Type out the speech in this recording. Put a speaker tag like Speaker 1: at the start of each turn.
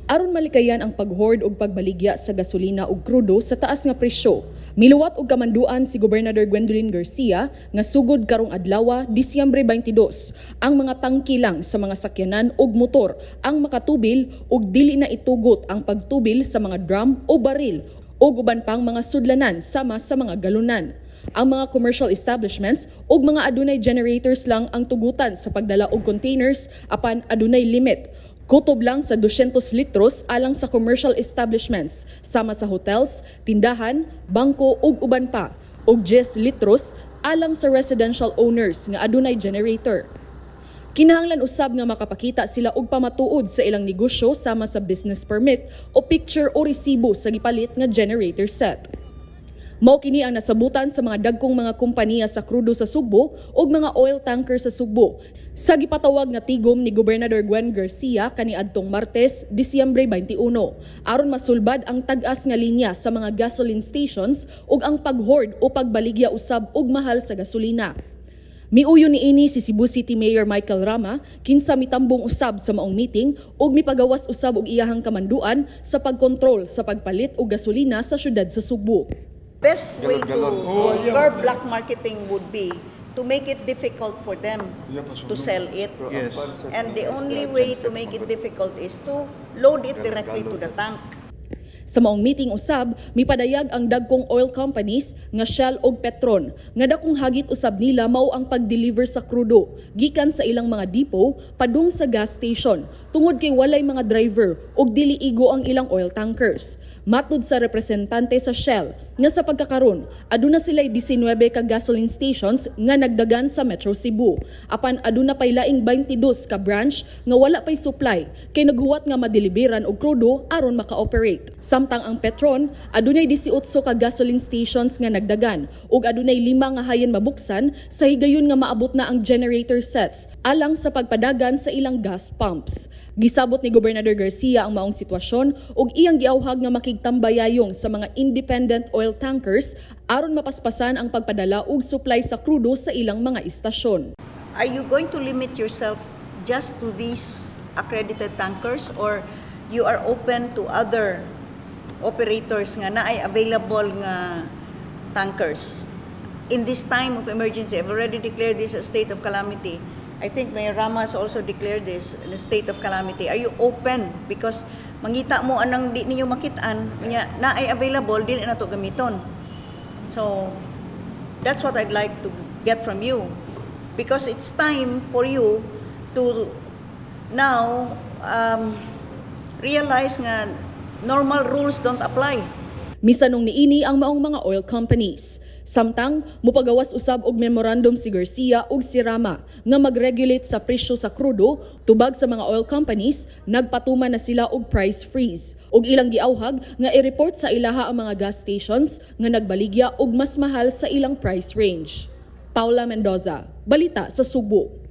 Speaker 1: Aron malikayan ang pag-hoard og pagbaligya sa gasolina ug krudo sa taas nga presyo, miluwat og kamanduan si Gobernador Gwendolyn Garcia nga sugod karong adlaw, Disyembre 22, ang mga tangki lang sa mga sakyanan ug motor ang makatubil ug dili na itugot ang pagtubil sa mga drum o baril ug uban pang mga sudlanan sama sa mga galunan. Ang mga commercial establishments ug mga adunay generators lang ang tugutan sa pagdala og containers, apan adunay limit. Kutob lang sa 200 litros alang sa commercial establishments sama sa hotels, tindahan, bangko ug uban pa, ug 10 litros alang sa residential owners nga adunay generator. Kinahanglan usab nga makapakita sila og pamatuod sa ilang negosyo sama sa business permit o picture o resibo sa gipalit nga generator set. Mao kini ang nasabutan sa mga dagkong mga kompanya sa krudo sa Sugbo ug mga oil tanker sa Sugbo sa gipatawag nga tigom ni Gobernador Gwen Garcia kaniadtong Martes, Disyembre 21, aron masulbad ang tag-as nga linya sa mga gasoline stations ug ang pag-hoard o pagbaligya usab og mahal sa gasolina. Miuyon niini si Cebu City Mayor Michael Rama, kinsa mitambong usab sa maong meeting ug mipagawas usab og iyahang kamanduan sa pagkontrol sa pagpalit og gasolina sa syudad sa Sugbo.
Speaker 2: Best way to
Speaker 3: Galon-galon.
Speaker 2: Curb black marketing would be to make it difficult for them to sell it. And the only way to make it difficult is to load it directly to the tank.
Speaker 1: Sa maong meeting usab, mipadayag ang dagkong oil companies nga Shell ug Petron nga dakong hagit usab nila mao ang pag-deliver sa krudo gikan sa ilang mga depot padung sa gas station tungod kay walay mga driver ug dili igo ang ilang oil tankers. Matud sa representante sa Shell nga sa pagkakaron aduna sila 19 ka gasoline stations nga nagdagan sa Metro Cebu. Apan aduna pay laing 22 ka branch nga wala pay supply kay naghuwat nga madeliveran og krudo aron maka-operate. Samtang ang Petron, adunay 18 ka gasoline stations nga nagdagan ug adunay lima nga hayan mabuksan sa higayon nga maabot na ang generator sets alang sa pagpadagan sa ilang gas pumps. Gisabot ni Gobernador Garcia ang maong sitwasyon ug iyang giawhag nga makigtambayayong sa mga independent oil tankers aron mapaspasan ang pagpadala og supply sa krudo sa ilang mga istasyon.
Speaker 2: Are you going to limit yourself just to these accredited tankers or you are open to other operators nga naay available nga tankers? In this time of emergency, I've already declared this a state of calamity. I think Mayor Rama has also declared this in a state of calamity. Are you open? Because mangita mo anang di ninyo makitaan, unya naay available, dili na to gamiton. So, that's what I'd like to get from you. Because it's time for you to now realize nga normal rules don't apply.
Speaker 1: Misanong niini ang maong mga oil companies. Samtang mupagawas usab og memorandum si Garcia ug si Rama nga mag-regulate sa presyo sa krudo, tubag sa mga oil companies, nagpatuman na sila og price freeze. Ug ilang giawhag nga i-report sa ilaha ang mga gas stations nga nagbaligya og mas mahal sa ilang price range. Paula Mendoza, Balita sa Sugbo.